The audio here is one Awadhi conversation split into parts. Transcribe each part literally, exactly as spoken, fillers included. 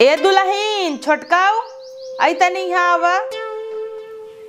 ए दुलहिन, छोटकाऊ, आई तनी यहाँ आवा।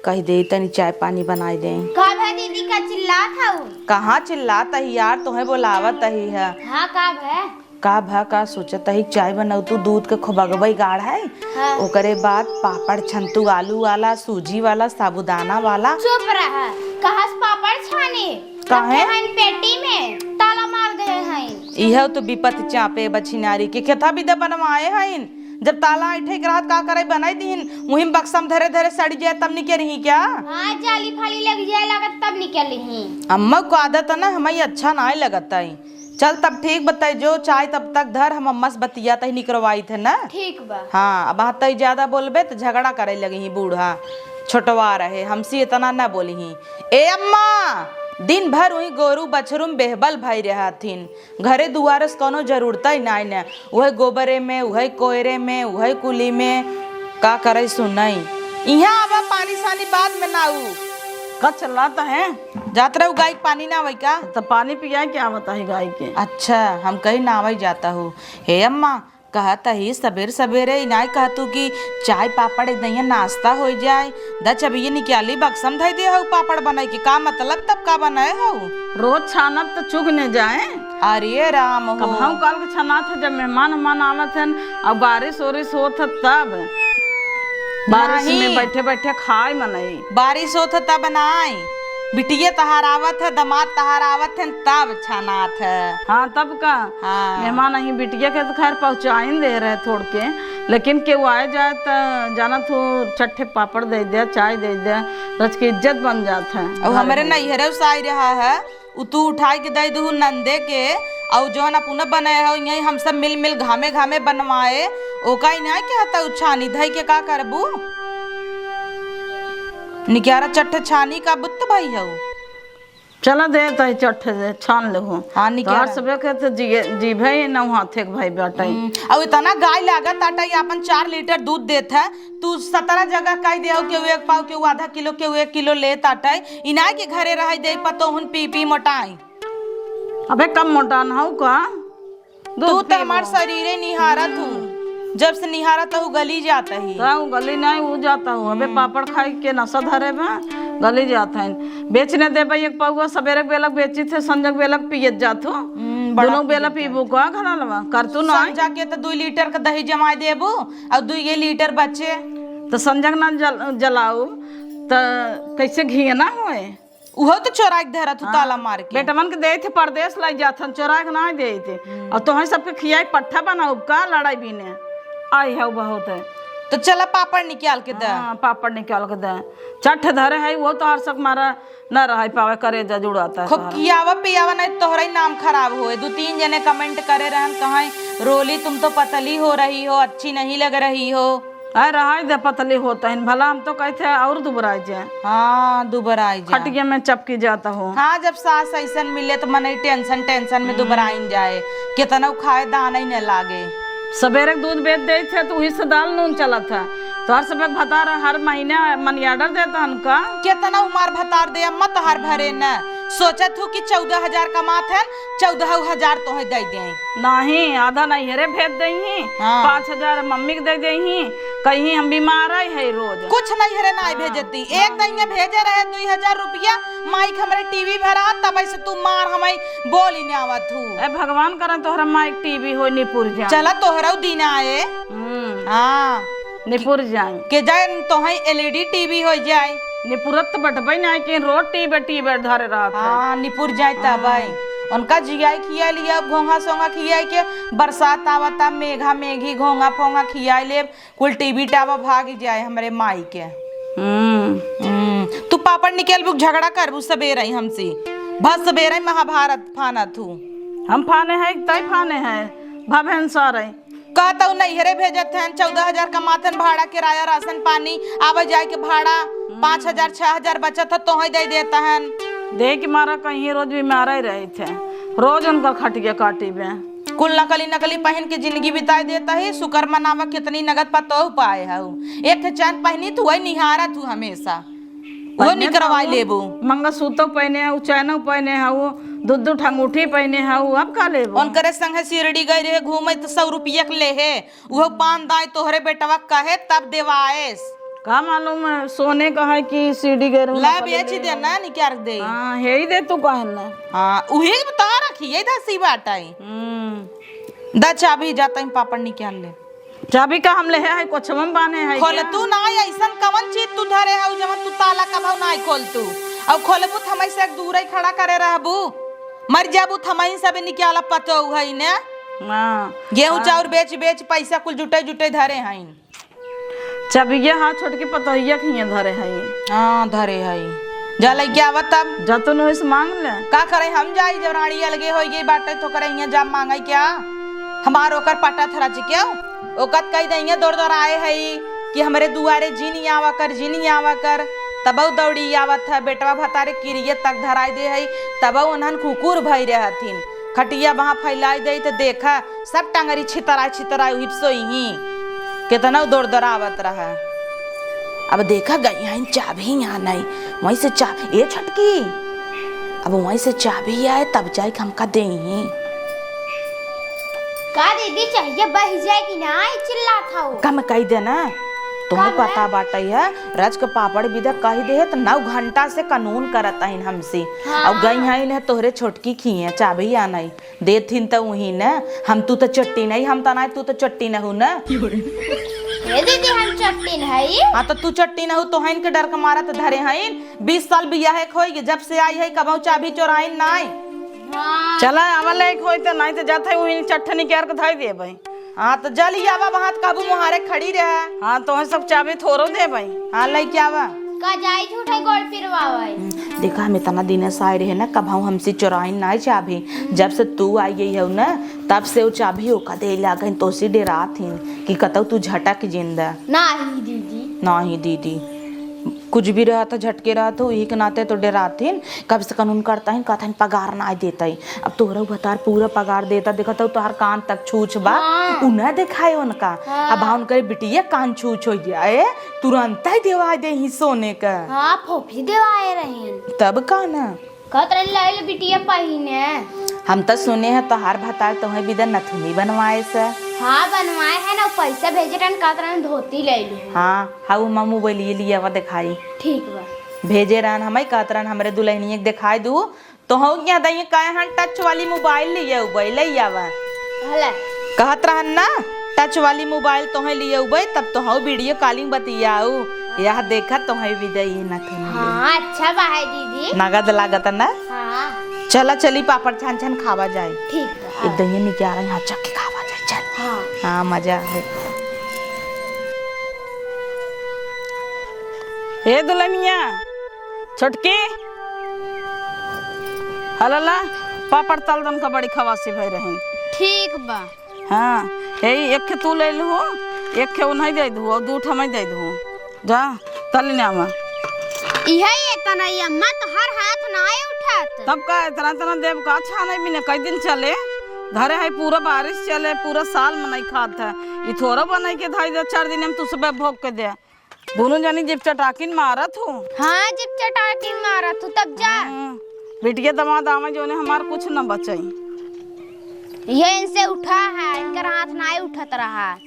कहि दे तनी चाय पानी बनाइ दे। का भा दीदी, का चिल्लात हऊ? कहाँ चिल्लात ही यार, तोहे बोलावत ही है। हाँ, का भा? का भा, का सोचत ही, चाय बनऊ तू, दूध के खोबगबई गाढ़ है। हाँ। ओकरे बाद पापड़ छनतू, आलू वाला, सूजी वाला, साबूदाना वाला। चुप रहा, कहाँ से पापड़ छानी? काहे? रखे हइन पेटी में, ताला मार दे हइन। इहे तो विपत चापे बछिनारी के, केथा बिदा बनवाए हइन। जब ताला ऐठे के रहत का करे, बनाई दीहिन, वहीं बक्सम धरे धरे सड़ जाए तब निकलही क्या? हाँ, जाली फाली लग जाए लागत तब निकलही। अम्मा को आदत है ना, हमें अच्छा नाय लगत है। चल तब ठीक बताई, जो चाय तब तक धर, हम अम्मा से बतिया तही निकरवाई थे ना। ठीक बा। हाँ, अब तई ज्यादा बोलबे तो झगड़ा करे लगी ही बूढ़ा। छोटवा रहे, हमसे इतना न बोली ही। ए अम्मा, दिन भर वही गोरू बछरू में बेहबल भई रहथिन। घरे दुआरे से कौनो जरूरत ही नाई न, उहे गोबरे में, उहे कोयरे में, उहे कुली में, का करे सुनई। इहाँ आवा, पानी सानी बाद में नाऊ। का चिल्लात है? जात रहू गाय के पानी ना आवई का? तो पानी पियाए के आवत है गाय के। अच्छा, हम कही ना आवई जात हू। हे अम्मा, कहत ही सबेर सबेरे इनाय कहतू कि चाय पापड़ एक दइया नाश्ता होइ जाए। द चबिये निकाली बक्सम धई दे हऊ पापड़ बनाई के, का मतलब तब का बनाए हऊ? रोज छानब त चुग ने जाए। अरे राम हो। कबहू काल के छनात है, जब मेहमान उहमान आवत हन, अब बारिश ओरिश होत है तब। बारिश में नहीं। बैठे बैठे खाए मनई। बारिश होत है तब नाई। बिटिये तहार आवत है, दमाद तहार आवत है, तब छनात है। हाँ, तब का? हाँ। मेहमान अहीं बिटिया के तो खैर पहुँचाइन दे रहे थोड़ के, लेकिन केहू आए जाए त जानत हो, चट्टे पापड़ दे दे, चाय दे दे, रच के इज्जत बन जात है। अब घर हमरे में। नैहरे से आई रहा है, उ तू उठाई के दे दू नंदे के, अउ जौन अपना बनाए हो, यहीं हम सब मिल मिल घामे घामे बनवाए, ओका ही ना कहता उ छानी धई के का करबू? निक्यारा चट्टे छानी का बुत्त भई हऊ। चला दे तही चट्टे दे, छान लेहू। हाँ, निक्यारा। तोहार सबे के तो जी-, जीभे ही ना हाथे के भाई बाटे। हम्म, अउ इतना गाय लागत आटा, ये अपन चार लीटर दूध देत है, तू सतरह जगह कह दे हो, केहू एक पाव, केहू आधा किलो, केहू एक किलो लेत आटे। इनाय के घरे रह दे, पतोहुन पी पी मोटाई। अबे कम मोटान हऊ का? दूध तू तो पीबो। हमार शरीरे निहारत हूँ, जब से निहारत हूँ गली जात ही। का उ गली नहीं, उ जात हूँ। अबे हम्म। पापड़ खाई के नशा धरे बा, गली जात है। बेच न देबे एक पौवा, सबेरे के बेलक बेची थे, संझक बेलक पियत जात हो। हम्म, बड़ा दोनों बेला पियत पीबू जात। का घरा लवा? कर तू ना। संझा के तो दुई लीटर का दही जमाए देबू और दुई ये लीटर बचे। तो संझक ना जल-, जलाऊ, तो कैसे घी ना होए? उहो तो चोराइ के धरत हूँ हाँ, ताला मार के। बेटवन के देइ थे परदेस लाइ जात हन, चोराइ के नाहीं देइ थे। हम्म। अउर तोहई सबके खियाइ के पट्ठा बनाउब का लड़ाई बीने? आई है बहुत है। तो चला पापड़ निकाल के दे। हाँ, पापड़ निकाल के दे। चट्ठ धरे है, वो तो हर सक मारा न रह पावे, करेजा जुड़ाता है खूब तोहरा। खियावा पियावा, नहीं तोहरा ही नाम खराब होए। दो तीन जने comment करे रहन, कहाँ, "रोली तुम तो पतली हो रही हो, अच्छी नहीं लग रही हो।" अरे रहाई दे, पतली होत हइन, भला हम तो कहते हैं और दुबराई जाए। हाँ, दुबराई जाए। खटिया में चपकी जात हो। हाँ, जब सास ऐसन मिले तो मनई tension, tension में हम्म। दुबराइन जाए, कितना खाए दाना ही न लागे। सबेरे के दूध बेच देइ थे तो वही से दाल नून चलत है। तोहर सबेरे भतार हर महीने money order देत हन का? कितना उमार भतार दे अम्मा, तोहर भरे न। सोचत हूँ कि चौदह हजार कमात हन, चौदह हजार तोहे दे दें। नाहीं, आधा नैहरे भेज देइहीं, हाँ। पाँच हजार मम्मी के दे देइहीं, कहीं हम बीमार आए है रोज। कुछ नैहरे नाहीं हाँ, भेजती, हाँ। एक दइया भेजे रहे दुई हजार रुपया, माई के हमरे टीवी भरा, तब से तू मार हमें बोली न आवत हूँ। ए भगवान करन तोहरा माई के टीवी हो निपुर जाए। चला तोहरा दिन आए। हम्म। हाँ। निपुर जाए। के जाए तोहे एलईडी टीवी हो जाए। निपुरत तो बटबे नाहीं कि रोज टीवी, टीवी धरे रहत है। हाँ, निपुर जाए तब हाँ। आए। उनका जियाई खियाई लिया, घोंघा सोंघा खियाई के, बरसात आवता, मेघा मेघी, घोंघा फोंघा खियाई लेब, कुल टीवी टावा भाग जाए हमरे माई के। हम्म। हम्म, तू पापड़ निकालबू, झगड़ा करबू सबेरे ही हमसे। बस सबेरे ही महाभारत फानत हूँ। हम फाने हैं, तय फाने हैं, भा भेंसार है। कहतऊ नैहरे भेजत हन, चौदह हजार कमात हन, भाड़ा, किराया, राशन पानी, आवे जाए के भाड़ा, हम्म। पाँच हजार, छह हजार बचत है, तोहे दे देत हन। देह के मारा कहीं रोज बीमार ही रहे थे, रोज उनका खटिया काटी बे। कुल नकली नकली पहिन के जिंदगी बिताए देत ही, शुक्र मनावा कितनी नगद पतोह पाए हऊ। एक ठे चैन पहिनी तू वही निहारत हूँ हमेशा। वो पहने निकरवाई हऊ, लेबू। मंगलसूत्र पहने हऊ, चैनो पहने हऊ, दू दू ठंगूठी पहने हऊ, अब का लेबू? उनकरे संगे शिरडी गई रहे घूमे तो सौ रुपया के ले है, उहो पान दाई तोहरे बेटवा कहे तब देवाएस। का मालूम है, सोने का है कि शिरडी गए रहूं, ला नकली बेच ले दे हूं। ना, निकाल दे। हाँ, हे ही दे तू कहे ना। हाँ, उही बता रखी है, दसी बाटाई। हम्म। द चाबी, जाता ही पापड़ निकाल ले। चाबी का हम लेहे है, कोछवा में बांधे है खोल क्या? तू ना, ऐसन कवन चीज तू धरे हऊ, जवन तू ताला कभऊ ना खोल तू। और खोलबू त हमई से एक दूर ही खड़ा करे रहबू। मर जाबू त हमई सब निकाला पतो है ने। हाँ। गेहूं हाँ। चाउर बेच बेच पैसा कुल जुटे जुटे धरे हईन। चाबिया हाँ छोटकी पतोहिया के हियां धरे हई। हाँ, धरे हई। जा लइके आवा तब। जा तू नोइस मांग ले। का करे हम जाई, जब रानी अलगे होई गई बाटे तो करे हियां जा मांगे क्या? हमार ओकर पटा थरा चिकेव। ओकत कही दइया दौड़ दौड़ आए हई कि हमरे दुआरे जिन आवा कर, जिन आवा कर। तबऊ दौड़ी आवत है, बेटवा भतारे किरिये तक धराई दे हई, तबऊ उन्हन कुकुर भई रहथिन। खटिया वहाँ फैलाई दे त देखा, सब टंगरी छितराए छितराए उहिप सोई ही। केतना दौड़ दौड़ आवत रहा। अब देखा गई हईन चाबी यहाँ नहीं, वहीं से चा-, ए छोटकी, अब वहीं से चाबी आए तब जाए के हमका दे ही। का दीदी चाहिए बह जाए कि ना चिल्लात हऊ। कम कही दे ना, तुम्हें का पता है? बाटे है, रच के पापड़ बिदा कही दे है त नौ घंटा से कानून करत हईन हमसे। हाँ। अब गई हईन तोहरे छोटकी खिए चाबी आ नहीं। देथिन त उही न, हम तू त चट्टी नहीं, हम त नाय, तू त चट्टी न हू न। हे दीदी, हम चट्टी न हई। हाँ, त तू चट्टी न हू, तोहन के डर के मारत धरे हईन। बीस साल बियाहे के होई, जब से आई है, कबहू चाबी चोराइन नाय। हाँ। चला, आवा ले एक होई त, नाय त जात है, उही चट्ठनी के अर्क धाई देबे। हाँ, त जा लिया आवा, वहाँ त काबू मुहारे खड़ी रहे। हाँ, तोहे सब चाबी थोरो देबे। हाँ, लेके आवा। का जाई झूठे गोड़ पिरवावे। हम्म, देखा, हम इतना दिन से आए रहे ना, कबहू हमसे चोराइन नाय चाबी। जब से तू आई गई हो ना, तब से वो चाबी ओका दे लागन, तोसी डेरात हिन कि कतौ तू झटक जिंदा। नाही दीदी। नाही दीदी। कुछ भी रहत ह, झटके रहत ह, वही के नाते तो डेरात हिन। कब से कानून करता हिन, कहता हिन पगार नाय देता ही। अब तोहरा भतार पूरा पगार देता, देखत हो तोहार कान तक छूछ बा, हाँ। उ ना देखाए उनका। हाँ। अब उनकर बिटिया कान छूछ हो गया, ए, तुरंत ही देवा दे ही सोने का। हाँ, फोफी देवाए रहेन। तब का ना? कहत रहन, "ले ले बिटिया पहिने।" हम त सुने हैं तोहार भतार तोहे बिदा नथुनी बनवाए से। हाँ, बनवाए है ना, पैसा भेजे रहन, कहत रहन धोती ले ले। हाँ, हाउ माँ मोबाइल ये लिया वा दिखाई। ठीक बा। भेजे रहन, हमें कहत रहन हमरे दुल्हनिया के दिखाई दू, तोहू के यहाँ दइए कहे हन टच वाली मोबाइल लिए उबे, ले आवा। हले। कहत रहन ना, टच वाली मोबाइल तोहे लिए उबे, तब तोहू वीडियो कॉलिंग बतियाऊ। यह देखा तोहे भी दइए ना कहीं। हाँ, अच्छा बा है दीदी। नगद लागत ना? हाँ। चला चली पापड़ छान छान खावा जाए। ठीक बा। एक दइए निकाल यहाँ चख के खावा जाए, चल। हाँ। हाँ, मजा है। हे दुल्हनिया, छोटकी, हलला, पापड़ तल दन का बड़ी खवासी भई रही। ठीक बा। हाँ, हे एक खे तू ले लू, एक खे उन्हें दे दू और दू ठे मैं दे दू। जा, तल ने आवा। इहे इतना ही अम्मा, तोहर हाथ नाय उठत। तब का इतना इतना देव का छाने बिना कई दिन चले? घरे है पूरा बारिश चले, पूरा साल में नहीं खात है। ई थोड़ा बनाई के धाई दे, चार दिन हम तू सुबह भोग के दे। दोनों जनी जिप चटाकिन मारत हो। हाँ, जिप चटाकिन मारत हो, तब जा। हाँ, बिटिया दमाद आवे जोने हमार कुछ न बचाई। ये इनसे उठा है, इनकर हाथ नाय उठत रहा।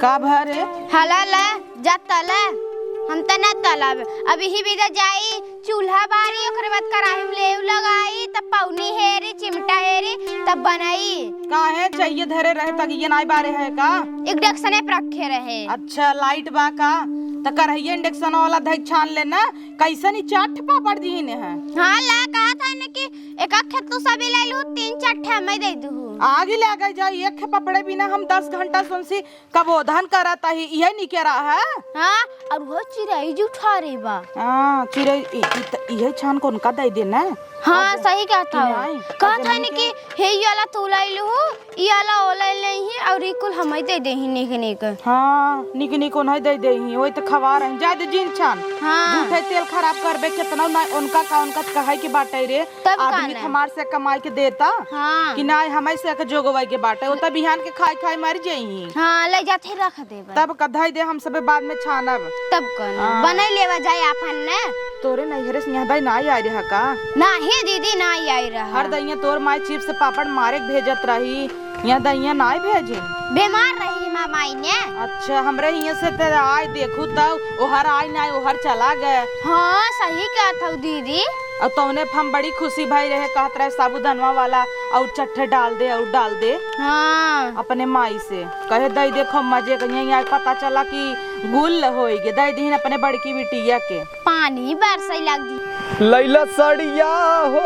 का भरे? हला ले, जा तले। हम त न तलब। अब यही बिदा जाई, चूल्हा बारी, ओकरे बाद कराही में लेव लगाई, तब पौनी हेरी, चिमटा हेरी, तब बनाई। काहे चाहिए धरे रहे, तगिए नाय बारे है का? इंडक्शने पर रखे रहे। अच्छा, लाइट बा का? त करहिए इंडक्शन वाला धई छान लेना। कैसन ई चार ठे पापड़ दीने हैं? हाँ, ला, कहा था न कि एक आध खेत तू सभी ले लू, तीन चार ठे हमें दे दू। आगे ले गए जाई, एक खे पापड़े बिना हम दस घंटा सुनसी कबोधन करत ही, इहे निके रहा है? हाँ, और वो चिरई जो ठारे बा। हाँ, चिरई, ई, ई त, इहे छान को उनका दइ दे ना। हाँ, अब सही कहत कि हौ। नहीं, कहत अब हन नहीं कि के हे, ई वाला तू लइ लूहू, ई वाला ओ लइ लेही, और ई कुल हमइ दइ देही नीक नीक। हाँ, नीक नीक उन्हें दइ देही, वही त खवा रही, जाए दे जिन छान। हाँ। झूठे तेल खराब करबे, केतना ना उनका का, उनका कहइ के बाटइ रे। तब का आदमी ना? हमार से कमाई के देता हाँ। कि नाहीं, हमइ से के जोगवाई के बाटे, वो त बिहान के खाइ खाइ मर जइही। हाँ, लइ जात ही रख देबे। तब का धइ दे, हम सबे बाद में छानब। तब का ना? हाँ। बनइ लेवा जाए आपन ने। तोरे नइहरे से यहाँ दइ नाहीं आइ रहा का? नाहीं दीदी, नाहीं आइ रहा। हर दइया तोर माई chips पापड़ मारे के भेजत रही, यहाँ दइया नाहीं भेजे। बीमार रही माँ माई ने। अच्छा, हमरे हियाँ से त आइ देखू तउ, ओहर आइ नाहीं, ओहर चला गए। हाँ, सही कहत हौ दीदी। अउर तौने हम बड़ी खुशी भई रहे, कहत रहे साबूदनवा वाला अउर चट्ठे डाल दे, अउर डाल दे। हाँ। अपने माई से कहे, दइ देखो मजे के, यहीं आइ पता चला कि गुल होइ गे, दइ दीन अपने बड़की बिटिया के। पानी बरसइ लाग दी। लइला सड़िया हो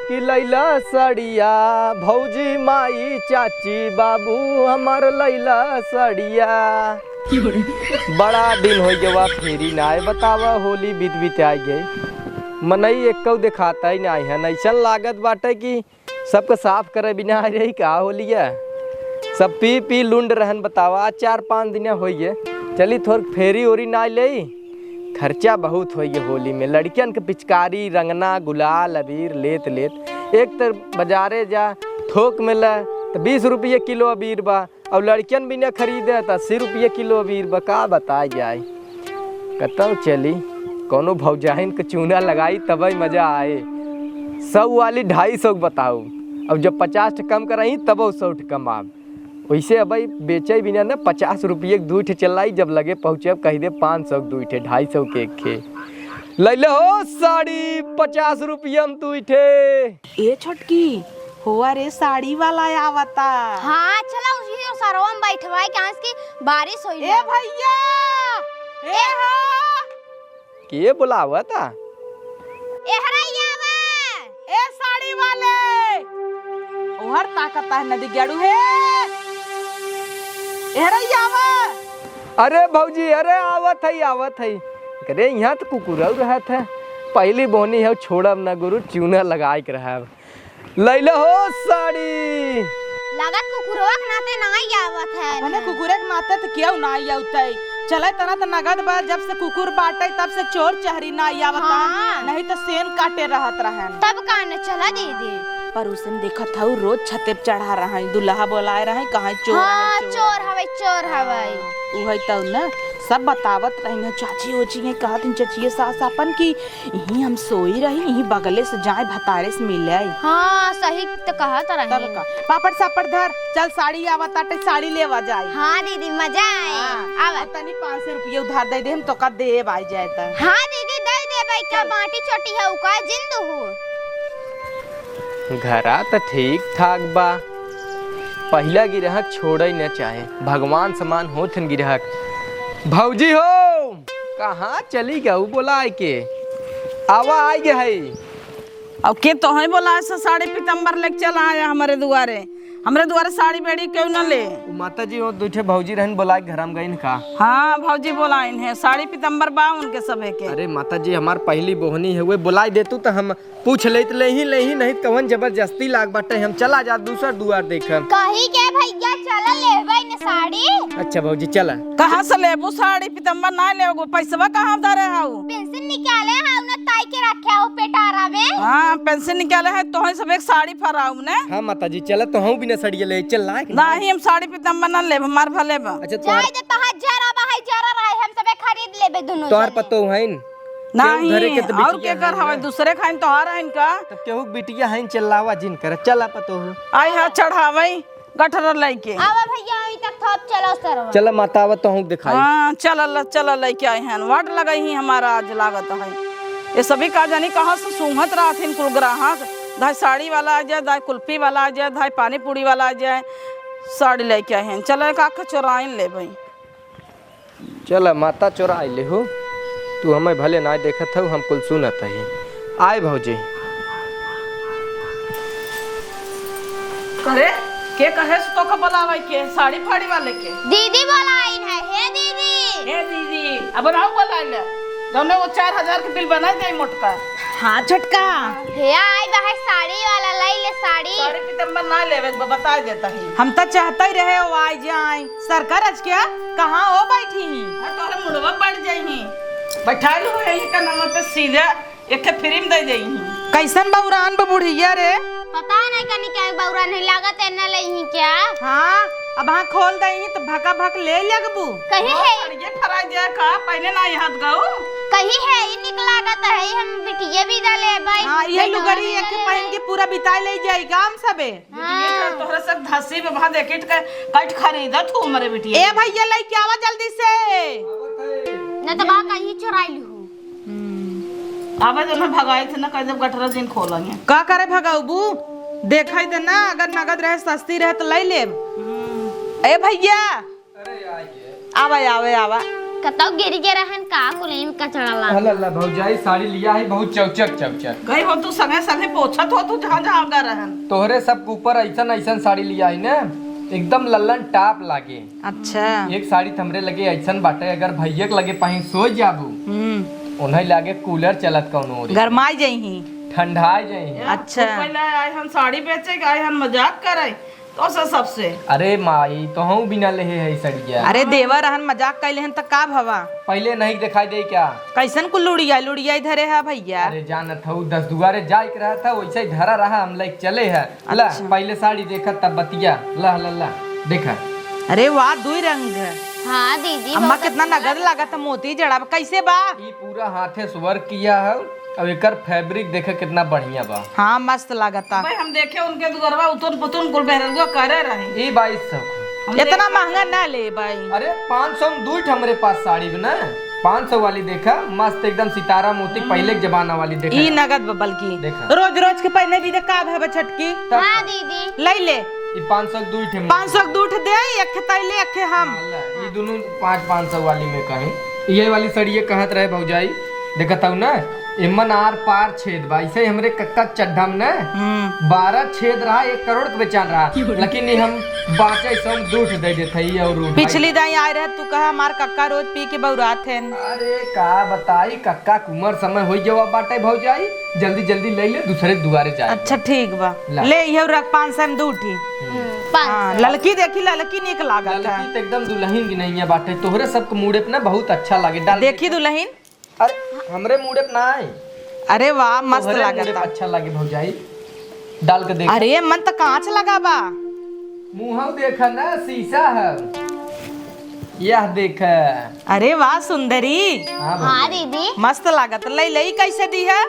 कि लइला सड़िया, भौजी माई चाची बाबू हमार लइला सड़िया। बड़ा दिन होइ गवा फेरी नाय, बतावा होली बीत बीत आइ गई, मनई एक्कउ देखातइ नाहीं है। अइसन लागत बाटे कि सबका साफ करे बिना आइ रही का होलिया। सब पी पी लुंड रहन, बतावा, आज चार पाँच दिन होइ गए। चली थोर फेरी ओरी नाय लेई, खर्चा बहुत होइ गए होली में। लड़कियन के पिचकारी, रंगना, गुलाल, अबीर लेत लेत एक त बजारे जा, थोक में ल त बीस रुपये किलो अबीर बा, अउर लड़कियन बिना खरीदे त अस्सी रुपये किलो अबीर बा, का बताइ जाए। कतउ चली, कउनो भौजाइन के चूना लगाई तबइ मजा आए। सौ वाली ढाई सौ के बताऊ, अउर जब पचास ठे कम करही तबउ सौ ठे कमाब। वइसे अबइ बेचइ बिना न पचास रुपये के दुइ ठे चलाई, जब लगे पहुँचे अब कहि दे पाँच सौ के दुइ ठे, ढाई सौ के एक ठे। लइले हो साड़ी पचास रुपये में दुइ ठे। ए छोटकी, होवा रे साड़ी वाला आवता। हाँ, चला उसी सरवा में बैठवाई, काहे से कि बारिश होई ए ना। भैया, ए ए हो। के बोलावता? एहरा आवा। ए साड़ी वाले, ओहर ताकता है नदी गेड़ू है। एहरा आवा। अरे भौजी, अरे आवत है, आवत है। अरे यहाँ त कुकुरऊ रहत है। पहली बोहनी है, छोड़ब न गुरु, चूना लगाए के रहब। लइला हो साड़ी। लागत कुकुरवा के नाते नाई आवत है। अपने कुकुरे के नाते त केहू नाई आवत है। चले तना त नगद बा, जब से कुकुर बाटे तब से चोर चहरी नाई आवत है। हाँ। नहीं त सेन काटे रहत रहन। तब का न चला दीदी। पर उसन देखत हऊ रोज छते पे चढ़ा रहा है, दुल्हा बोलाए रहा है, कहाँ चोर हाँ, है, चोर चोर है। हवे, चोर हवे। हाँ, उहे तउ न सब बतावत रही न चाची ओची है, कहत हन चचिए सास अपन की यहीं हम सोई रही, यहीं बगले से जाए, भतारे से मिले आई। हाँ, सही त कहत रही। तब का? पापड़ सापड़ धर, चल साड़ी आवत आटे, साड़ी लेवा जाए। हाँ दीदी, मजा आए। हाँ, आवा। और तनी पाँच सौ रुपया उधार दे दे, हम तोका देब आई जाए त। हाँ दीदी, दे देबै, का चल। बाटी चोटी है, उका जिंद हो। घरा त ठीक ठाक बा, पहिला गिरहक छोड़े न चाहे, भगवान समान होत हन गिरहक। भौजी हो, कहाँ चली गऊ बोलाए के? आवा, आइ गे है। अब के तोहई बोलाए से साड़ी पीतम्बर लेके चला आया हमरे दुआरे? हमरे दुआरे साड़ी बेड़ी केहू न ले। उ माता जी, वो दुइ ठे भौजी रहन बोलाए, घर में गइन का? हाँ, भौजी बोलाइन है, साड़ी पीतम्बर बा उनके सभे के। अरे माता जी, हमार पहली बोहनी है, वे बोलाए देतू त हम पूछ लेत, लेही, लेही, नहीं त कवन जबरदस्ती लाग बाटे, हम चला जा दूसर दुआर देखम। कही के भैया चला लेबै न साड़ी। अच्छा भौजी चला। कहाँ से लेबू साड़ी पीतम्बर? ना लेबू, पैसवा कहाँ धरे हऊ? पेंशन निकाले हऊ न, ताई के रखे हऊ पेटारा में। हाँ, पेंशन निकाले है, तोहई सब एक साड़ी फराऊ ने। हाँ माता जी, चला तो हऊ बिना सड़िया ले, चल लाए के ना। नहीं, हम साड़ी पीतम्बर ना लेब, हमार भले बा। अच्छा तोहार जाए दे, तोहार जरा बा है, जरा रहे, हम सबे खरीद लेबे दुनू तोहार जने। पतो है न? केहू घरे के नहीं, त और बिटिया के कर हइन हवे, ना। दूसरे खाइन तोहार हइन का? तब केहू के बिटिया हइन, चिल्लावा जिन करे। चला पतोहू। आई हा चढ़ावई गठरा लइके। आवा भैया, आई तक थोप चला सरवा। चला माता, आवा तोहू दिखाई। हाँ, चला ल-, चला लइके आई हन। वाट लगई ही हमारा आज लागत है। ये सभी का जानी कहाँ से सूंघत रहथिन कुल ग्राहक। धाई साड़ी वाला आ जाए, धाई कुल्फी वाला आ जाए, धाई पानी पूरी वाला आ जाए। साड़ी लइके आई हन। चला एक आख चोराइन लेबई। चल, माता चोराइ लेहू, तू हमें भले नाय देखत हऊ, हम कुल सुनत हई। आए भौजी। करे, के कहे से तोका बोलावे के, साड़ी फाड़ी वाले के? दीदी बोलाइन है, हे दीदी। हे दीदी, अब राव बोलाइ ले। तौने वो चार हजार के बिल बनाइ देइ मोटका। हाँ छोटका। भैया, आई बा है साड़ी वाला, लइ ले साड़ी। साड़ी पीताम्बर ना लेवे के बा, बताइ देता ही। हम त चाहते ही रहे वो आइ जाए। सरकार आज क्या कहाँ हो बैठी ही? हाँ, तोहरे मुड़वा पड़ जाई ही। बैठाइल हो यही का नाम पे सीधा एक ठे फ्री में दे देई ही। कैसन बौरान बा बुढ़िया रे? पता नहीं कनी क्या बौरान है, लागत है ना ले ही क्या? हाँ, अब हाँ खोल दे ही तो भका भक ले लगबू। कही वो है। सड़िए फराइ जाए का, पहले ना यहाँ गऊ। कही है, ई निक लागत है, हम बिटिये भी डाले भाई। हाँ, ये लुगरी एक पहन के पूरा बिताइ ले जाई गाम सबे। बिटिये का तोहरे सब धसी में वहाँ देखित के कट खरीदत हूँ हमरे बिटिये। ए भैया, लइके आवा जल्दी से। न तो बा कहीं चुराई लिहू। आवे जो ना भगाई थे ना, कह जब गठरा जिन खोलेंगे। का करे भगाउबू? देखा ही दे ना, अगर नगद रहे, सस्ती रहे तो लइ लेब। ए भैया, आवा, आवा, आवा। कतौ गिर गे रहन का, कुलेम कचड़ा ला। अल्लाह, अल्लाह, भौजाई साड़ी लिया है बहुत चौचक, चौचक। गई हो तू संगे संगे पोछत हो तू जहाँ जहाँ गा रहन। तोहरे सब के ऊपर ऐसन ऐसन साड़ी लिया है ना, एकदम लल्लन टॉप लागे। अच्छा। एक साड़ी त हमरे लगे ऐसन बाटे, अगर भैया के लगे पहिन सोइ जाबू, हम्म। उन्हें लागे कूलर चलत कौनो ओरी। गरमाइ जइही। ठंडाइ जइही। अच्छा। तू पहले आए हन साड़ी बेचे के, आए हन मजाक करे। तो से सबसे। अरे माई, तोहू बिना लेहे है सड़िया। अरे देवर रहन, मजाक कैले हन त का भवा? पहले नहीं दिखाई दे क्या? कैसन कुल लुड़िया लुड़िया धरे है भैया? अरे जानत हऊ, दस दुआरे जाए के रहा था, वैसे ही धरा रहा, हम लेके चले है। ला, अच्छा। पहले साड़ी देखा तब बतिया। ला, ला, ला, देखा। अरे वाह, दुई रंग। हाँ दीदी, अम्मा, बहुत कितना अच्छा नगद लगा। लागत है, मोती जड़ा बा। कैसे बा? ई पूरा हाथे से वर्क किया है। अब एकर फैब्रिक देखे कितना बढ़िया बा। हाँ, मस्त लागता। भाई, हम देखे उनके दुअरवा उतुन पुतुन कुल मेहररुआ करे रहे। ई बाईस सौ। हम इतना देखे महंगा ना ले भाई। अरे, पाँच सौ में दुई ठे हमरे पास साड़ी बा ना। पाँच सौ वाली देखा, मस्त एकदम सितारा मोती, पहले के जमाना वाली देखा। ई नगद बा बल्कि। देखा। रोज रोज के पहने भी तो का भाव छटकी? तब हाँ का? दीदी। ले ले। ई पाँच सौ के दुई ठे। पाँच सौ के दुई ठे दे, एक ठे तैं ले, एक ठे हम। हाँ, ला, ई दुनू पाँच, पाँच सौ वाली में कहीं। ये वाली सड़िए कहत रहे भौजाई, देखत हऊ ना, एमन आर पार छेद बा। ऐसे ही हमरे कक्का के चड्ढा में ना, हम्म। बारह छेद रहा, एक करोड़ के बेचान रहा, लेकिन ये हम पाँच सौ में दुई ठे दे देत हई और ढाई। पिछली दाई आए रहे, तू कहा हमार कक्का रोज पी के बौरात हैं। अरे का बताई, कक्का के उमर समय होई गवा बाटे भौजाई, जल्दी जल्दी ले ले, दूसरे के दुआरे जाए। अच्छा ठीक बा, ला। ले इहो रख, पाँच सौ में दुई ठी। हम्म, पाँच सौ। हाँ, ललकी देखी, ललकी नीक लागत है। ललकी तो एकदम दुल्हन की नहीं है बाटे, तोहरे सबके मूड़े पे ना बहुत अच्छा लागे। डाल देखी के दुल्हन। अरे, हमरे मूड़े पे ना आए। अरे वाह, मस्त तोहरे मूड़े पे लागता। अच्छा लागे भौजाई, डाल के देख। अरे, मन तो कांच लगा बा। मुँह देखा ना, शीशा है। यह देख। अरे वाह सुंदरी। हाँ भौजी। हाँ दीदी। मस्त लागत। लई लई कैसे दी है?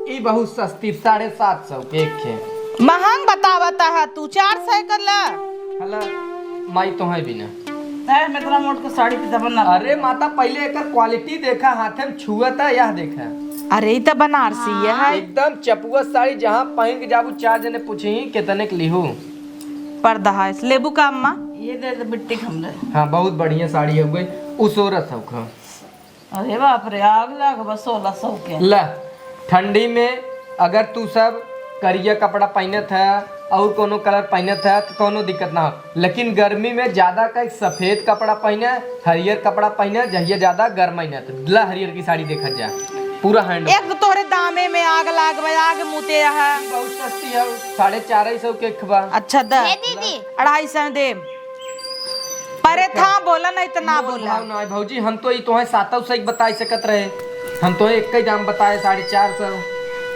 ई बहुत सस्ती, साढ़े सात सौ के एक है। महंग बतावता है तू, चार सौ कर ला। हला, माई तोहे बिना। तै हम इतना मोट के साड़ी पीता बन ना। अरे माता, पहले एकर क्वालिटी देखा, हाथे में छुअत है, यह देखा। अरे, ई त बनारसी है। एकदम चपुआ साड़ी, जहाँ पहन के जाबू, चार जने पूछी, "कितने के लिहू?" पर्दा है, लेबू का अम्मा? ये दे दे बिट्टी के हमरे। हाँ, बहुत बढ़िया साड़ी है, गई उसोरत है खा। अरे बाप रे, आग लाग बा सोलह सौ के। ला, ठंडी में अगर तू सब करिया कपड़ा पहनत है और कोनो कलर पहनत है तो कोनो दिक्कत ना हो, लेकिन गर्मी में ज्यादा का सफेद कपड़ा पहने, हरियर कपड़ा पहने, जहिया ज्यादा गर्म है ना तो ला हरियर की साड़ी देखत जा, पूरा हैंड। एक तो तोहरे दामे में आग लाग बा, आग मुते है। बहुत सस्ती है, साढ़े चार सौ के एक बा। अच्छा द। हे दीदी। अढ़ाई सौ दे। परे था, बोला नहीं तो ना बोला। भाव ना है भौजी, हम तो ई तोहे सातौ सौ के बताई सकत रहे, हम तोहे एक ही दाम बताए, साढ़े चार सौ।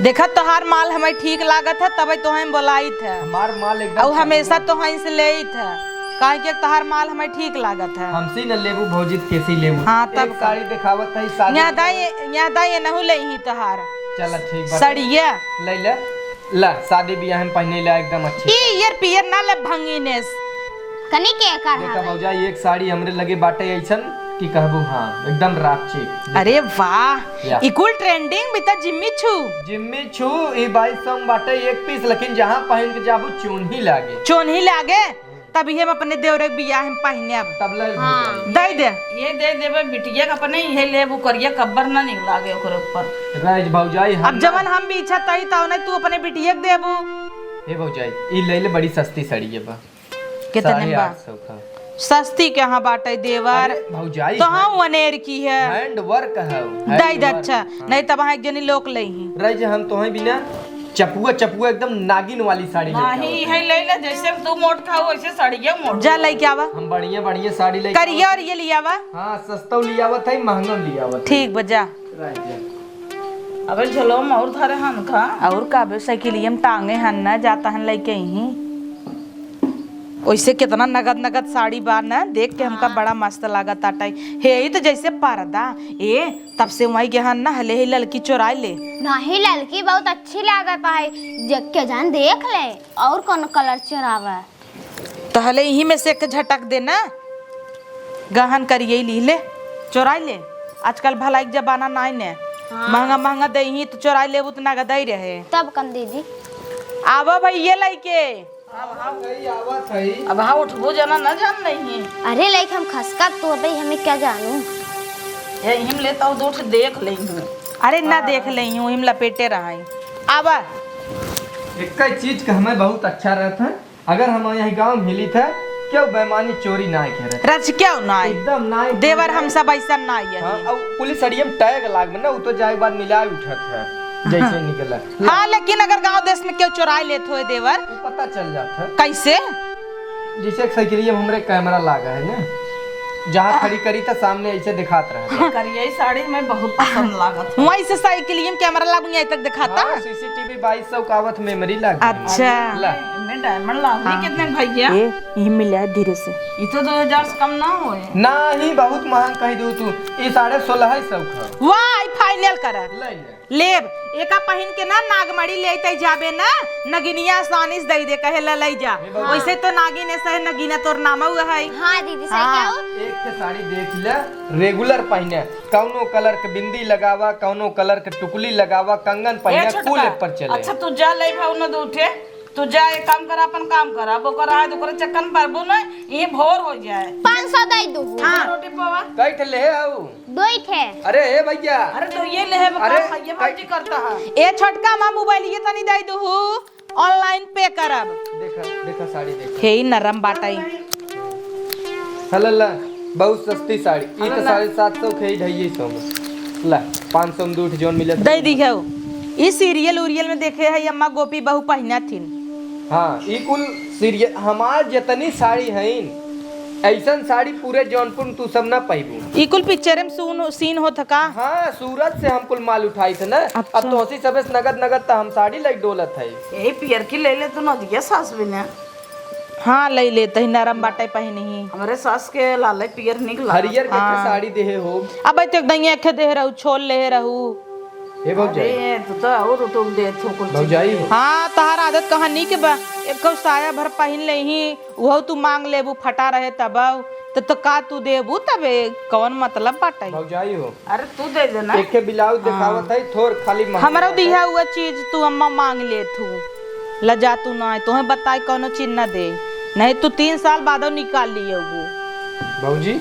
देखा, तोहार माल हमें ठीक लागत है, तबे तोहे हम बोलाइत है। हमार माल एकदम और हमेशा तोहे से लेइत है, काहे कि तोहार माल हमें ठीक लागत है। हमसे न लेबू भौजी, तो कैसे लेबू? हाँ, तब एक का? साड़ी दिखावत है, साड़ी यहाँ दाई, यहाँ दाई, नहु ले ही तोहार। चला, ठीक बात। सड़िया। ले ले। ला, शादी बियाह में पहने ला एकदम अच्छे। ई ईयर पियर ना ले भंगीनेस। कनी के कर देखा हवे? भौजाई, एक साड़ी हमरे लगे बाटे ऐसन कि कहबू हाँ, एकदम रापची। अरे वाह, या। ई कुल ट्रेंडिंग भी त जिम्मी छू। जिम्मी छू, ई बाईस सौ में बाटे एक पीस, लेकिन जहाँ पहन के जाबू चोन्ही लागे। चोन्ही लागे? तब ये हम अपने देवरे के बियाह में पहने अब। तब ले हाँ। भौजाई। दे दे। ये दे देबे बिटिया के अपने, इहे लेबू करिया कब्बर ना निक लागे ओकरे ऊपर। राज भौजाई, हम अब ना जवन हम बीछत हई तवने तू अपने बिटिया के देबू। हे भौजाई, ई ले ले, बड़ी सस्ती साड़ी है बा। कितने साढ़े बा? आठ सौ का। सस्ती कहाँ बाटइ देवर? अरे भौजाई, तो हम hand, अनेर की है। Hand work है, दई hand दे, work। अच्छा, हाँ। नहीं तब वहाँ एक जनी लोक लेइहीं। रह जे हम तोहइ बिना चपुआ, चपुआ एकदम नागिन वाली साड़ी लेके नहीं, आवत है। है ले ले, जैसे तू मोट खाओ, वैसे साड़िया मोट। जा लेके आवा। हम बढ़िया, बढ़िया साड़ी लेके करिया आवत और ये लियावा। हाँ, सस्ता लियावत है, महंगा लियावत है। ठीक बा, जा। रह जे। अबे झोलवा में और धरे हन का? और का बे, साइकिलिया में टांगे हन ना, जाता हन लेके अइहीं। ओइसे केतना नगद नगद साड़ी बा ना, देख के हमका हाँ। बड़ा मस्त लागत आटइ। हे, ई त जैसे पर्दा। ए, तब से वहीं के हन ना, हले ही ललकी चोराइ ले। नहीं, ललकी बहुत अच्छी लागत है। ज-, के जान देख ले, और कौनो colour चोरावा। त हले इही में से एक झटक दे ना, गहन करिए ली ले, चोराइ ले। आजकल भलाई के जमाना नाई ने, हाँ। महंगा महंगा देइहीं त चोराइ लेबू त नगदइ रहे। तब कन दीदी। आवा भइया लइके। अब हाँ गई, आवत है। अब हाँ उठबो जना न जान नहीं है। अरे लइक हम खसका तो भाई हमें क्या जानू। ये हिम लेता हूँ, दो ठे देख लेंगे। अरे ना हाँ। देख लेंगे, हिम लपेटे रहा है। आवा। एक चीज का हमें बहुत अच्छा रहता है, अगर हम यहाँ गाँव में हिली था, क्यों बेमानी चोरी ना करे। रच क्यों ना है? एकदम ना है। देवर हम सब ऐसा ना है। हाँ, अब पुलिस अड़ियम टैग लाग में ना, वो तो जाए के बाद मिला उठत है, जैसे निकला। हाँ, लेकिन अगर गाँव देश में केहू चोराइ लेत होए देवर? वो पता चल जात है। कैसे? जैसे एक साइकिलिया में हमरे कैमरा लागा है ना, जहाँ खड़ी करी त सामने ऐसे दिखात रहे। करिया साड़ी में बहुत पसंद लागत है। वहीं से साइकिलिया में कैमरा लाग में यहीं तक दिखाता? हाँ, सीसीटीवी बाईस सौ का आवत मेमोरी लाग। अच्छा। ला। इनमें डायमंड लाग हाँ। कितने भैया? ये, ये मिला है धीरे से। ये तो दो हजार से कम ना होए। ना ही, बहुत महंग कह दू तू। ये साढ़े सोलह सौ का। वाह, ई final करा। ले ले। लेब, एका पहिन के ना नागमणि लेते जाबे ना, नगिनिया आसानी से दे दे, कहे ला लई जा। हे भौजी। वैसे तो नागिन ऐसा है, नगीना तोर नाम हुआ है। हाँ दीदी, सही हाँ। कहो। एक ठे साड़ी देख ले, regular पहिने, कौनो colour के बिंदी लगावा, कौनो colour के टुकली लगावा, कंगन ए पहिने, छोटका, कुल एक पर चले। अच्छा तू जा ले भाव न दू ठे, तू जा एक काम कर, अपन काम कर, अब ओकर आज ओकरे चक्कर में पड़बू न, ये भोर हो जाए। पाँच सौ दे दू। हाँ। रोटी पावा। कई ठे ले आऊ? दो ही ठे। अरे हे भैया। अरे तो ये ले है, अरे, भैया कई बाजी करता है। ए छोटका माँ मोबाइल ये तनी दे दू, online pay करब। देखा, देखा साड़ी देखा। हे ई नरम बाटई। हला ला, बहुत सस्ती साड़ी। ई तो हला ला। साढ़े सात सौ के, ई ढाई सौ में। ला, पाँच सौ में दू ठे जौन मिलत दे है। दी है। ई serial उरियल में देखे है, अम्मा गोपी बहू पहिना थिन। हाँ, ई कुल serial, हमार जितनी साड़ी हईन, ऐसन साड़ी पूरे जौनपुर में तू सब ना पाइबू। ई कुल picture में सून-, scene होत का? हाँ, सूरत से हम कुल माल उठाई थे ना। अच्छा। अब तोहसी सबे से नगद नगद त हम साड़ी लई डोलत है। यही पियर की ले ले तू नदिया सास बिना। हाँ, लई लेत ही, नरम बाटे पहिनही। हमरे सास के लाले पियर निक लागत। हरियर के हाँ। साड़ी देहे हो। अब तो एकदम एक देहे रहू, छोल लेहे रहू। हे भौजाई। अरे, तू तो और उठुक दे, थू कुछ भौजाई हो। हाँ, तहार आदत कहाँ नीक बा? एको साया भर पहिन लेही, उहो तू मांग लेबू, फटा रहे तब। त, त का तू देबू तबे? कौन मतलब बाटे? भौजाई हो। अरे, तू दे देना। एके ब्लाउज हाँ। देखावत है, थोर खाली महंगा हमरो बाटे। दिहा हुआ चीज तू अम्मा मांग लेत हूँ। लजा तू ना, तोहे बताई कौनो चीज ना दे, नहीं तू तीन साल बादो निकाल लिए वो। भौजी,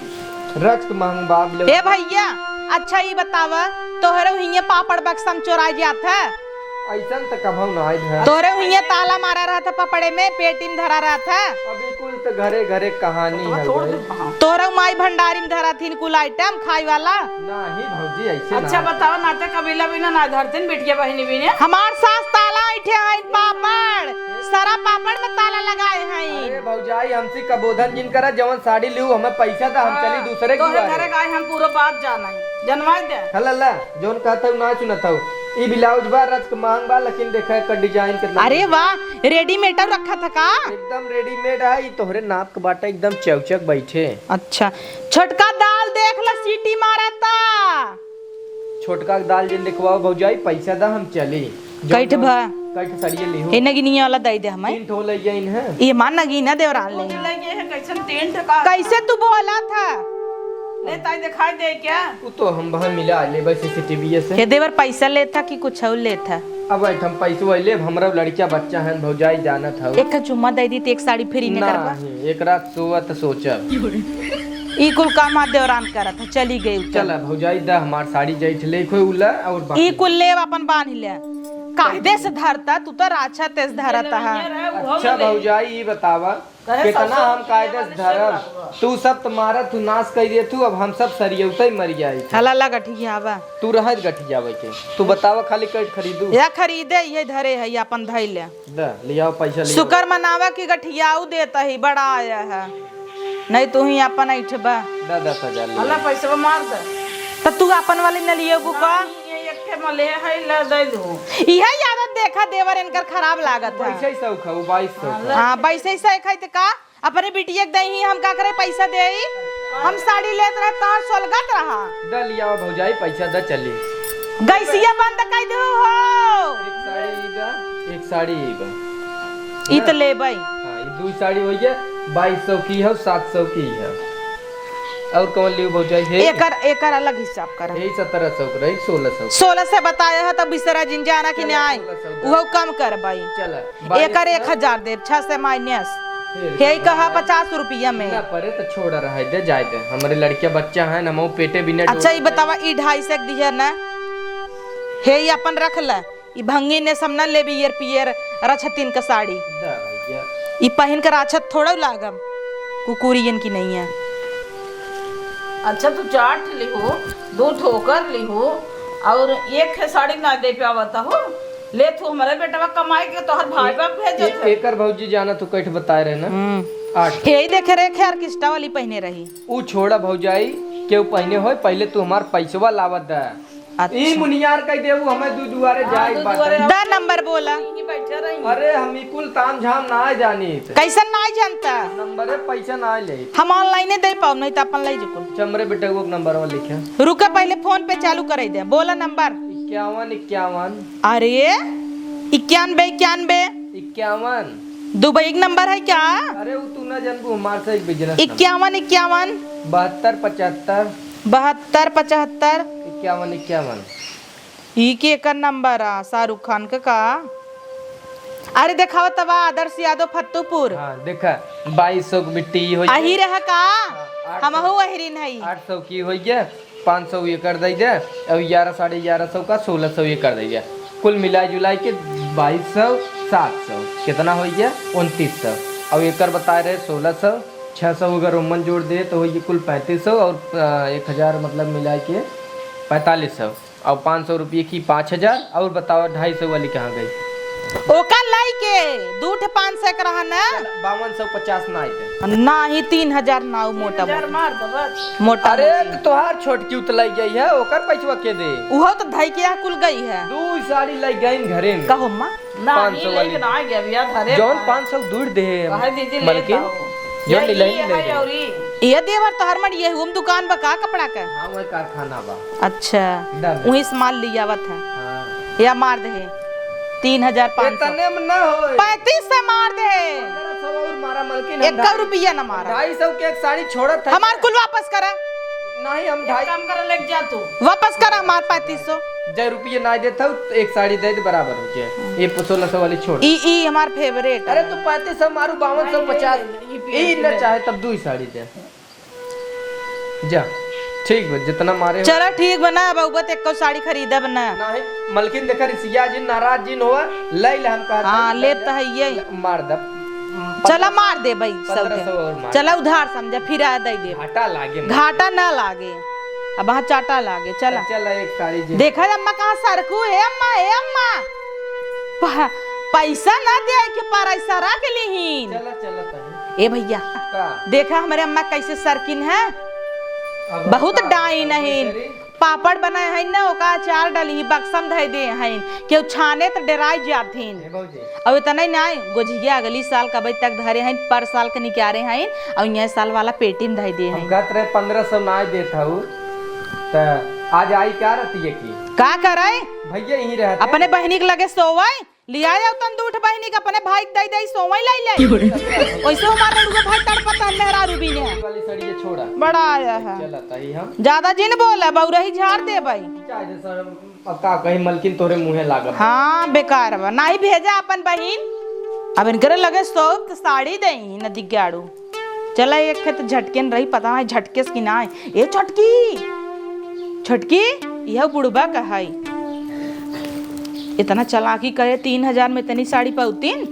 रच के महंग बाप ले। ए भैया, अच्छा ई बतावा, तोहरे हियां पापड़ बक्सा में चोराई जात है? ऐसन त कभू ना आइल है। तोहरे हियां ताला मारा रहत है पापड़े में, पेटी में धरा रहत है। अब ई कुल त घरे घरे कहानी है तोड़ भाई। दे, हाँ। तोहरे माई भंडारी में धरा थिन कुल item खाए वाला। नहीं भौजी, ऐसे अच्छा ना। बताओ, नाते कबीला बिना ना धरतिन, बिटिया बहिनी बिना। हमार सास ताला ऐठे हैं पापड़, सारा पापड़ में ताला लगाए हैं। अरे भौजाई, हमसे कबोधन जिन करा, जवन साड़ी लिहू, हमें पैसा दा, हम हाँ, चली दूसरे तोहरे दुआरे। घरे गाय हम पूरा बात जाना है, जनवाई दे। हला ला, जौन कहत हूँ ना सुनत हूँ। ई ब्लाउज बा, रच के महंग बा, लेकिन देखा एकर design कितना अरे बढ़िया। वाह, readymade रखा था का? एकदम readymade है, ई तोहरे नाप के बाटा, एकदम चौचक बैठे। अच्छा, छोटका दाल देख ला, सीटी मारता। छोटका के दाल जिन देखवाओ भौजाई, पैसा दा हम चली। कई ठे जौन भा? कई ठे सड़िए लिहू। ए नगिनिया वाला दई दे हमें। तीन ठो ले जाइन है। ये मान नगीना देवरान ले। ले गए हैं, कैसन टेंट का? कैसे तू बोला था? ले ताई दिखाई दे क्या? वो तो हम वहाँ मिला ले बस सीसीटीवी से। हे देवर पैसा लेता कि कुछ और लेता? अब बैठ हम पैसो ले, हमरा लड़किया बच्चा है, भौजाई जानत हौ। एक चुम्मा दे दी तो एक साड़ी फ्री ने करबा। नहीं, एक रात सोवत सोचब। ई कुल काम हाथ देवरान करत है, चली गई उ चल। चला भौजाई, दा हमार साड़ी जैठ ले, कोई उला और बाकी ई कुल लेब अपन बांध ले। कायदे से धरता, तू तो राछा तेज धरत है। अच्छा भौजाई, ई बतावा, कहे केतना ससुर हम कायदे से धरब? तू सब तो मारत हू, नाश कइ देत हू, अब हम सब सरियौते मर जाई। हला ला गठियावा। तू रहत गठियावे के। तू बतावा खाली कट खरीदू? या खरीदे, ये धरे है, अपन धइ ले। द, लियाओ पैसा, लियाओ। शुक्र मनावा कि गठियाऊ देत ही, बड़ा आया है। नहीं तू ही अपन ऐठबा। द, दस हजार ले। हला पैसवा मार दे। त तू अपन वाली न लियो गु का? नहीं, ये एक ठे मले है, ले दे दू। इहे आदत देखा देवर इनकर खराब लागत है। पैसा ही शौक है, वो बाईस सौ हाँ, का। ले। हाँ, पैसा ही शौक है त का? अपने बिटिया के दही हम का करे, पैसा देई? हम साड़ी लेत रहे तोहर सोलगत रहा। द लियावा भौजाई, पैसा द चली। गैसिया बंद कइ दू हो। एक साड़ी ई बा, एक साड़ी ई बा। ई त लेबै। हाँ, ई दुई साड़ी होइ गया, बाईस सौ की है, सात सौ की है। और कौन लियो भौजाई है? एकर, एकर अलग हिसाब कर। यही सत्रह सौ के रही, सोलह सौ। सोलह से बताया है तब बिसरा जिन जाना कि चला, नहीं। सोलह सौ द। उहो कम कर भाई। चला। बाईस एकर एक हजार देब, छह से माइनस। फिर हे कहा पचास रुपया में। ना परे तो छोड़ा रहा दे, जाए दे। हमरे लड़किया बच्चा है ना, मऊ पेटे बिना अच्छा, डोलत ई बतावा, ई ढाई सौ के दिहे ना? हे, ई अपन रख ले। ई भंगी ने सब ना लेबी, ईयर पियर रछतिन का साड़ी। दा भैया। ई पहिन के राछत थोड़ा लागम। कुकुरियन की नहीं है। अच्छा, तू चार ठे लिहो, दो ठोकर लिहो, और एक ठे साड़ी ना दे पावत हो। ले तू हमरे बेटवा कमाई के तोहर भाई ए-, बाप भेजत ए-, है। एकर भौजी जाना तू कैठ बताए रहे ना। हम्म। आठ। हे ही देखे रे, खे ऑर्केस्ट्रा वाली पहने रही। ऊ छोड़ा भौजाई, केहू पहने होय, पहले तू हमार पैसवा लावत दा। अच्छा। ई मुनियार कह देबू, हमें दू दुआरे हाँ, जाए दू बाटे। दुआरे दा नंबर बोला। यहीं बैठे रही। अरे हम ई कुल ताम झाम ना जानी। कैसन ना जानता? नंबरे पैसा ना ले। हम ऑनलाइने दे पाओ, नहीं तो अपन ले जुकुल। चमरे बेटा वो नंबर वा लिखे। रुके पहले फोन पे चालू करे दे। बोला नंबर। इक्यावन इक्यावन। अरे, इक्यानबे इक्यानबे। इक्यावन। दुबई के नंबर है क्या? अरे, वो तू ना जानबू, हमार से एक बिजनेस नंबर। इक्यावन इक्यावन। बहत्तर पचहत्तर। बहत्तर पचहत्तर। इक्यावन इक्यावन। ई के एकर नंबर आ, शाहरुख खान के का? अरे, देखावा तबा, आदर्श यादव फत्तूपुर। हाँ, देखा, बाईस सौ के बिट्टी हो अही रहा का? हाँ, आठ सौ। हमहू अहिरिन हई। आठ सौ की होइए। पाँच सौ ये कर दे दे, और ग्यारह, साढ़े ग्यारह सौ का सोलह सौ ये कर दे दे। कुल मिला जुला के बाईस सौ, सात सौ, कितना हो गया? उनतीस सौ। और ये कर बताए रहे सोलह सौ, छः सौ अगर ओमन जोड़ दे तो हो ये कुल पैंतीस सौ, और, अ, एक हज़ार मतलब मिला के पैंतालीस सौ, और पाँच सौ रुपये की पाँच हज़ार, और बताओ ढाई सौ वाली कहाँ गई? ओका लाई के दू ठे पाँच सौ के रहा ना। चल, बावन सौ पचास ना आई दे। ना ही तीन हजार ना, उ मोटा तीन हजार मोटी। मार दो बस। मोटा अरे, मोटी। तो तोहार छोटकी उतलाई गई है, ओकर पैसवा के दे? उहो तो धई के यहाँ कुल गई है। दू साड़ी लाई गई घरे में। कहो अम्मा। ना, पाँच सौ ही वाली। लेके ना आ गया भैया, धरे जौन पाए। पाँच सौ दूर दे है, कहे दीदी, ले मलकिन। जाओ। जौन यही ले, ले, है ले। औरी। ये देवर तोहर मड़ी, ये हम दुकान बा का कपड़ा के? हाँ, वही कारखाना बा। अच्छा, दम। वहीं से माल लियावत है। हाँ। या मार दे है। तीन हजार पाँच सौ। इतने में ना होए। पैंतीस से मार दे। पन्द्रह सौ और मारा मलकिन, हम एक ढाई, रुपया ना मारा। ढाई सौ के एक साड़ी छोड़त है। हमार कुल वापस करा। नहीं, हम एक ढाई काम करा, लेके जा तू। वापस करा हमार पैंतीस सौ। जय रुपये ना देता हूँ, एक साड़ी दे दे, बराबर हो जाए। ये सोलह सौ वाली छोड़। ई, ई हमार फेवरेट अरे है। तू पैंतीस सौ मारू, बावन सौ पचास। नहीं, नहीं, नहीं, ई ई न चाहे तब दू ही साड़ी दे। जा, ठीक बा, जितना मारे हो। चला, ठीक बा ना, अब अउबा त एक्को साड़ी खरीदब ना। नाही, मलकिन देखा, रिसिया जिन, नाराज जिन होवा, लइ ले, हम कहत हाँ, हई, लेत हई ये। ल-, मार दब। चला, मार दे भाई, पन्द्रह सौ सबके। और मार। चला, उधार समझा, फिर आ दे दे। घाटा लागे, घाटा ना लागे, अब हाँ चाटा लागे, चला। चला, एक साड़ी जिन। देखा अम्मा कहाँ सरकू, हे अम्मा, हे अम्मा। प-, पैसा ना दे के पारा इशारा के लिहिन। चला, चला, तनी। ए भैया, का? देखा हमरे अम्मा कैसे सरकिन है, अब बहुत का डाइन करबे है। करी? पापड़ बनाए हैं ना, ओका अचार डाली, बक्सम धइ दे हैं, केहू छाने त डेराइ जाथिन। ए भौजी। अब इतना ही ना, गोझिया अगली साल का अबे तक धरे हैं, पर साल के निकारे हैं, और यह साल वाला पेटी में धइ दे हम हैं। कहत रहे पन्द्रह सौ ना देत हऊ, त आज आई का रतिये की? का करे? भैया यहीं रहते। अपने बहिनी के लगे सोवै, लिया जाओ तन दूठ बहिनी के अपने भाई के दई दई सोवई लाई लाई। वैसे हमार रड़ुआ भाई तड़पत है, मेहरारू बीने है। वाली सड़िया छोड़ा। बड़ा आया है। चला ताई हम। ज्यादा जिन बोला, बउरही झाड़ दे भाई। चाहे जैसा, अब का कही मलकिन तोरे मुँहे लागल। हाँ, बेकार बा। नाही भेजा अपन बहिन। अब इनकरे लगे सोप त साड़ी दे न दिग्गाड़ू। चला, एक खेत झटकेन रही, पता नाही झटकेस कि नाही। ए छोटकी, छोटकी, यह बुढ़बा का है। इतना चालाकी करे, तीन हजार में इतनी साड़ी पउतीन?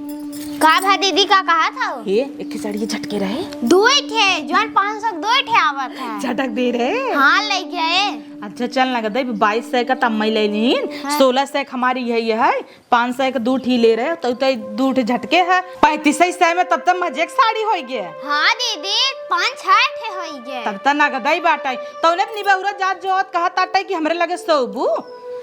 का भा दीदी, का कहत हौ? हे, एक ठे साड़ी झटके रहे। दुई ठे, जौन पाँच सौ के दुई ठे आवत है। झटक दे रहे। हाँ, ले गए। अच्छा, चल ना गदई, बाईस सौ का तम्मई ले लीन, हाँ। सोलह सौ का हमारी यही है, पाँच सौ का दू ठी ले रहे, तो, तो दू ठे झटके है, पैंतीस सौ में तब तक मजे के साड़ी होई गे। हाँ दीदी, पाँच छह ठे होई गे। तब तक नगदई बाटई, तौने निबहुरा जात जोत कहत आटई कि हमरे लगे सोबू।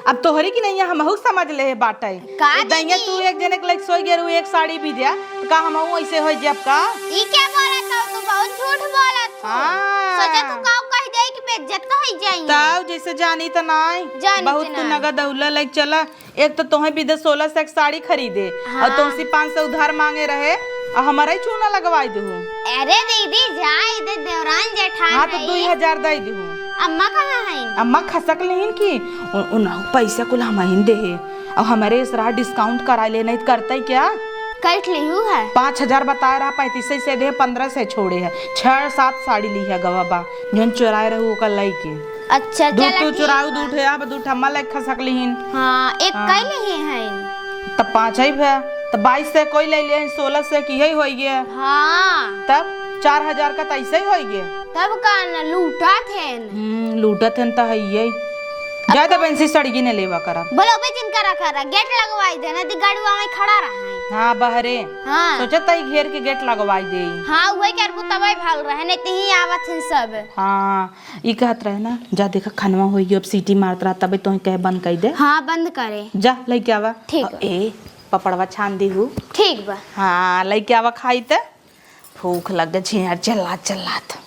अब तोहरी की नहीं है, हमहू समझ ले बाटई। का ए, दइया दीदी? तू एक जने के लगे सोई गे रहू, एक साड़ी भी दिया, तो का हमहू ऐसे होई जाब का? ई क्या बोलत हौ? तू बहुत झूठ बोलत हौ। हाँ। सोचा तू का कह दे कि बेइज्जत होई जाई। तब जैसे जानी त नाई। जानी बहुत त तू नाई। नगद दौला लग चला। एक तो तोहे विदेश सोलह सौ के साड़ी खरीदे हाँ। और तुमसे पाँच सौ उधार मांगे रहे और हमारा ही चूना लगवाई दू। अरे दीदी, जाए दे देवरान जेठान हाँ, तो है। दुई हजार दे दू। अम्मा कहाँ है? अम्मा खसक लेहिन की, उन, उन पैसा कुल हम ही दे है और हमारे इसरा डिस्काउंट करा ले, नहीं तो करता ही क्या? कट लिहू है। पाँच हजार बताए रहा, पैंतीस सौ से दे, पन्द्रह सौ छोड़े है, छह सात साड़ी ली है गवा बा, जौन चुराए रहू ओकर लई के। अच्छा, दू चला तू ठीक चुराऊ, बा। दू ठे अब दू ठे अम्मा लई खसक लिहिन। हाँ, एक हाँ। कई लिहे हैं। तब पाँच ही भे, तब बाईस सौ कोई ले लिहिन, सोलह सौ की यही होई गे। हाँ। तब चार हजार का तो ऐसे ही होई गे। तब का न लूटत हैं। हम्म, लूटत हैं तो है यही। जा दे बंसी सड़गी ने लेवा करा। बोलो बे जिनका रखा रहा, गेट लगवाई दे, ना दी गाड़ुआ में खड़ा रहा है। हाँ, बहरे। हाँ। सोचत ही घेर के गेट लगवाई दे। हाँ, वही करबू तबे भाग रहे, नहीं तो ही आवत हैं सब। हाँ, ई कहत रहे ना, जा देखा खनवा होई गयो, अब सीटी मारत रहा, तबे तोहे कहे बंद कई दे। हाँ, बंद करे। जा, लइके आवा। ठीक बा। ए, पपड़वा छान दीहू। ठीक बा। हाँ, लइके आवा खाई त। भूख लग गई, झिंझर चिल्लात चिल्लात।